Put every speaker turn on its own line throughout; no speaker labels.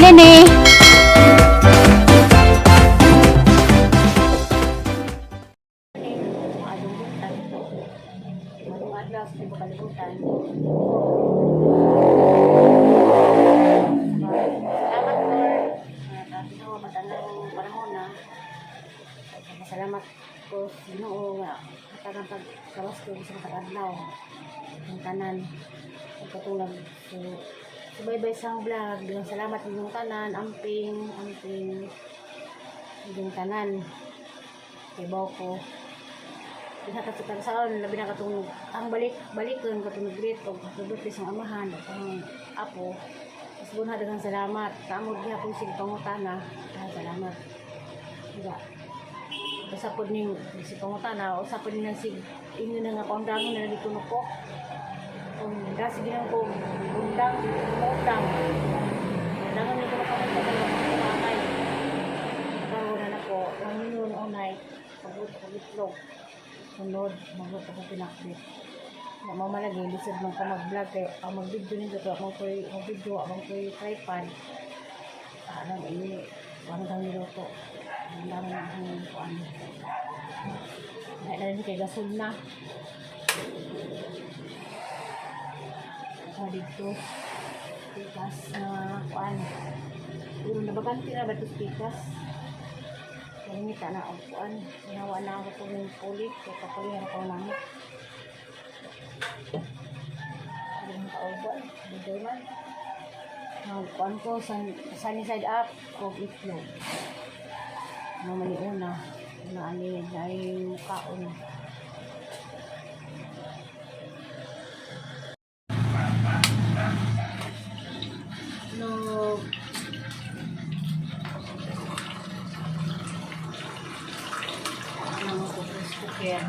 Lene.
Maadong buntag. Maadong adlaw sa tibuok kalibutan. Salamat, Lord. At Ginoo matanang panahon na. Salamat ko sa Ginoo nga hatagan pagkawas ko sa matag adlaw. Ang tanan pagkatulog. So, subaybay sa ang vlog. Daghang salamat inyong tanan, amping, amping, inyong tanan. Kay ko. Dinha ka sa tagsaon, labi na katong ang balik balikon katong greet og happy sa amahan o ang apo. Mas bunha, daghang salamat. Kamod gihapon sig pangutana. Daghang salamat. Diba? Basta pod ning si pangutana o sa pod ning sig inyo na nga paundangon na lagi kuno ko. Kung dasi ginang ko undang undang. Undangan ni kuno kamo pag karon na nako ang yun unay pagluto ko itlog. Sunod, magluto ko pinakbit. Na mamalagi, lisod man ka mag-vlog kay ang mag-video nito to, ang koy mag-video, ang koy tripod. Parang ini, parang kang niluto. Ang dami na ang kuan. Dahil na kay gasol na. So, dito, pikas na kuan. Pero nabagante na ba ito pikas? Kalimita na og kuan. Ginawa na ako itong pulit. Kaya kapulihan ako namit. Hindi kauban. Hindi man. Kuan ko, sunny side up, og itlog. Ano man una. Una ani, ay kaon. Itlog. Ano ko, rice cooker.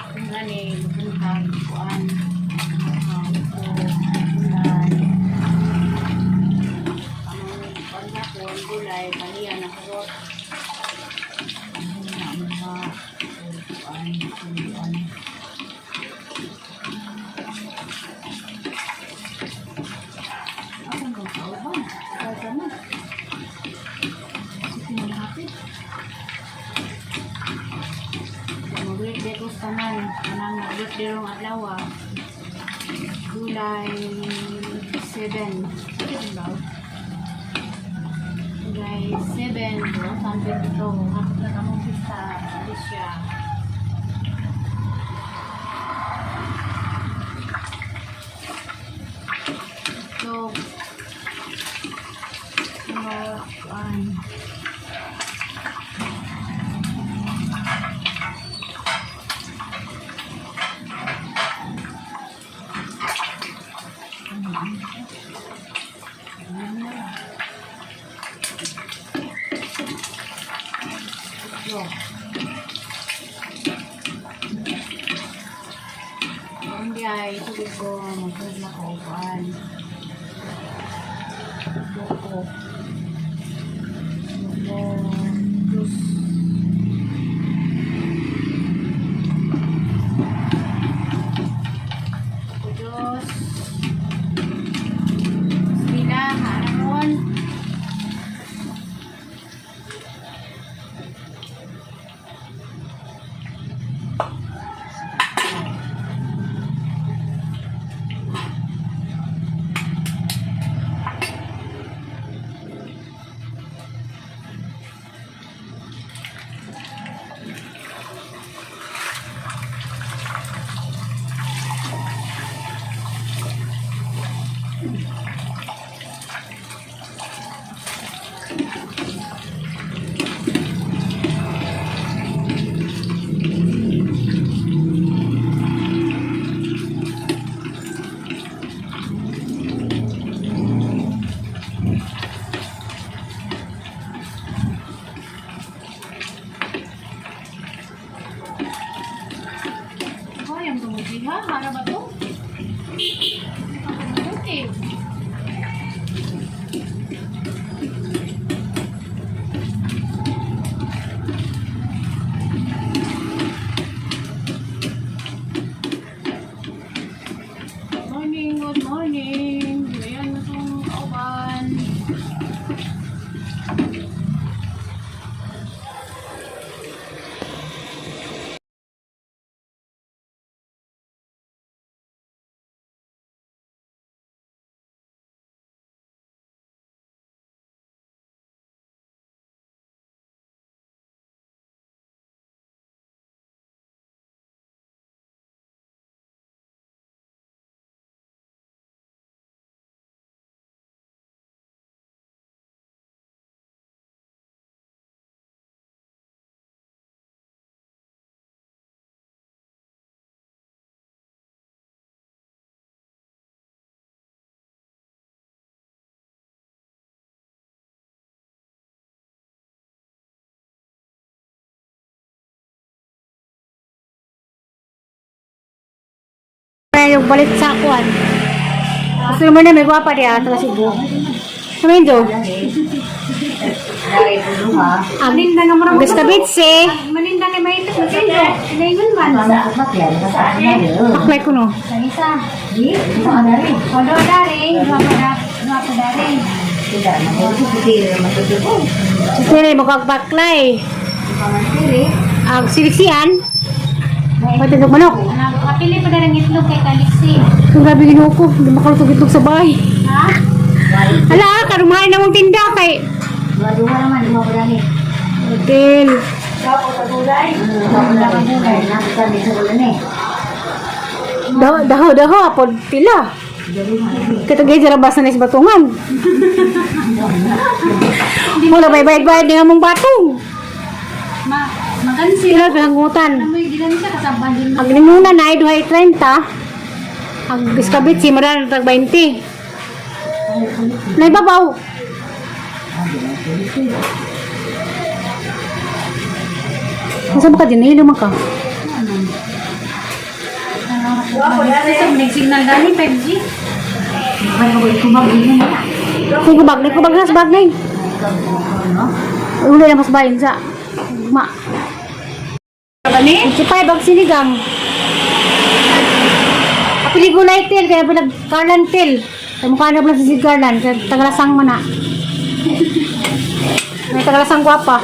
Kung gani, buntag, kuan, ito, gulay. Ang kuan hapon, gulay, balian, nakurot. Ano na, mga, kuan, kuan. Asan bang kauban? Ikaw na. Sige na hapit. Mag-birthday ko sa tanan. Kanang mag-birthday rong adlaw ah. July 7. 7 ba? July 7, 2022. Hapit na kamong pista. Alicia. So, ano, kuan. Itlog. Hindi ay tubig ko, magsunod na ko, kuan. Buko. Buko. Juice. Buko juice. Bismillah, haramon. Hoy, ang dumugi ha. Hara ba to? Ang dumugi. Morning, good morning. Ayan na itong kauban. Magpalit sa kuan. Gusto mo na may gwapa diya taga Cebu. Kami do.
Maninda nga
Ang Gustabitse.
Maninda kay mahitik na sino. Kinaingon man.
Aklay ko no.
Sa isa. Odo dari, dua pa dari.
Sila mo kagbaklay. Ang siliksian. Pwede ng manok.
Kapili pa dari itlog kay Kaliksi.
Ang grabe ginoo ko, hindi makalutog itlog sa bahay.
Ha?
Ala, karumahin na mong tinda kay. Hotel. Daho, daho, daho, apod pila. Katagay dyan basa na sa batungan. Wala may bayad-bayad nga mong batong.
Ma makansi.
Pila pinangutan.
Amoy gilan siya kasaban din.
Ang ninuna na ay 2.30. Ang iskabit si Maran tag 20. Naibabaw. Masa ba ka din? Nahilo man ka.
Sa nag-signal gani 5G.
Kung kubag, nagkubag na sa bag na yun. Wala na mas bayin sa. Ma.
Gani?
Si Pai bag sinigang. Apili gulay tel kaya pinag Carlan tel. Kaya mukha na pala si Garlan kaya tagalasang man na. May tagalasang gwapa.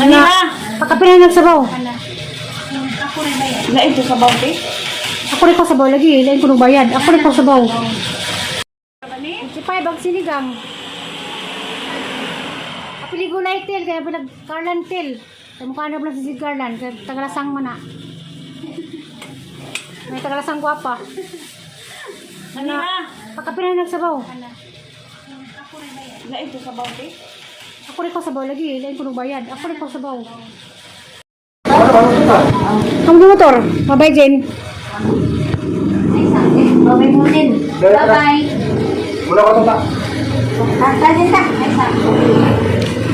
Manila.
Pagkapila nagsabaw.
Ala. Ako rin ba yan?
Lain to sa bawte?
Ako rin ko sabaw lagi, lain ko nung bayad. Ako rin ko sabaw. Si Pai bag sinigang. Apili gulay tel kaya pinag Carlan tel. Kaya mukha na pala si Garlan kaya tagalasang man na. May tagalasang gwapa.
Manila.
Pagkapila nagsabaw.
Ala. Ako rin ba yan?
Lain to sa bawte?
Ako rin ko sabaw lagi, lain ko nung bayad. Ako rin ko sabaw. Ang motor, mabay Jen.
Bye-bye.
Wala ko ta.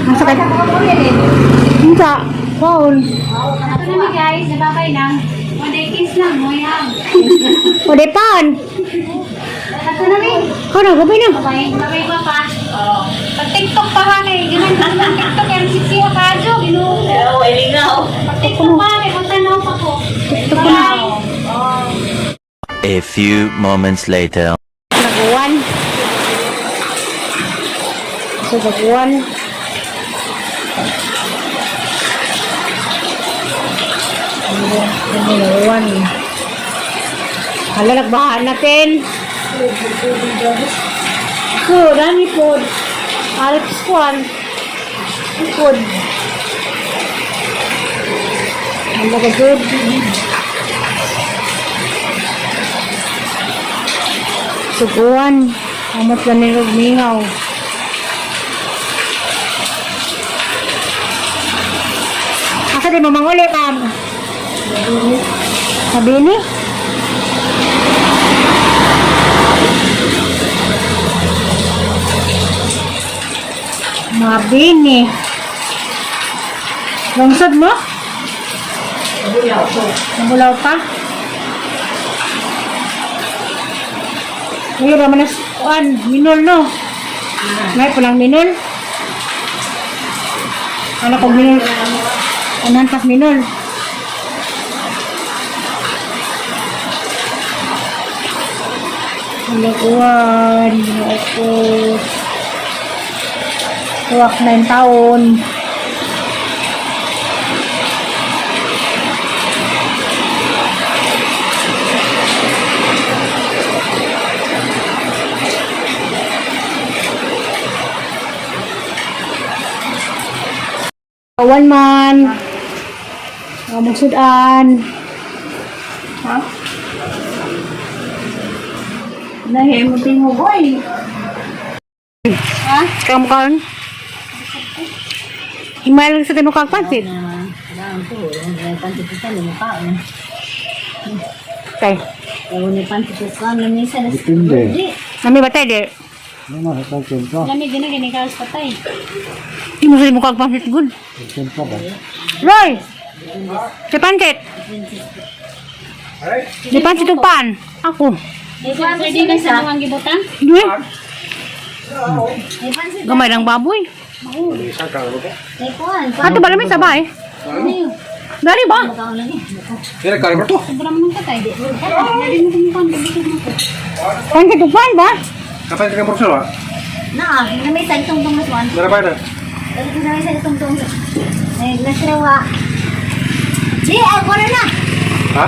Ang sakit. Unsa? Paul.
Ito na mi guys, nababay lang. One day kiss lang, moyang.
O de pan.
Ito na mi.
Kono, gabay na.
Bye-bye. Bye-bye pa pa. Pag TikTok pa ha kay ganun ang TikTok yan siksi ha kadyo Ginoo.
Oo, elingaw.
Pag TikTok pa kay magtanaw pa ko.
TikTok ko na.
Bye.
A few moments later.
Naguwan. So, naguwan. Naguwan. Hala, nagbahaan natin. So, dami po. Alps kwan. Food. Ang good. Suguan. Amot lang ni Mingaw. Asa di mo manguli, ma'am? Sabi ni? Mabini. Lungsod mo? Nabulaw pa? Ngayon raman na kuan, minol no. May pulang minol. Ano ko minol? Anan pas minol. Wala kuan, ako. Tuwak na yung taon. Awan man. Among sudan.
Ha? Nahi mo tingog, oy.
Ha?
Kamukaan. Himal sa tinukang pansit. Okay.
Depende.
Nami ba tayo di?
Ano sa tiempo?
Lami gina gini ka patay.
Hindi mo sa tinukang pansit good.
Tiempo ba?
Roy! Sa pansit!
Di pan si Tupan. Ako.
Pwede na sa mga gibutan.
Dui. Gamay lang baboy. Ato ba lamig sabay? Dari ba?
Kira kali to.
Sobra mo nang patay. Dali mo kumukuan, pagkikit mo ko. Pan si Tupan ba?
Kapan ka profesor ba?
Na, na may tagtong tong mas one.
Dara pa na.
Na may tagtong tong. Ay, nasrawa. Di, ako na na.
Ha?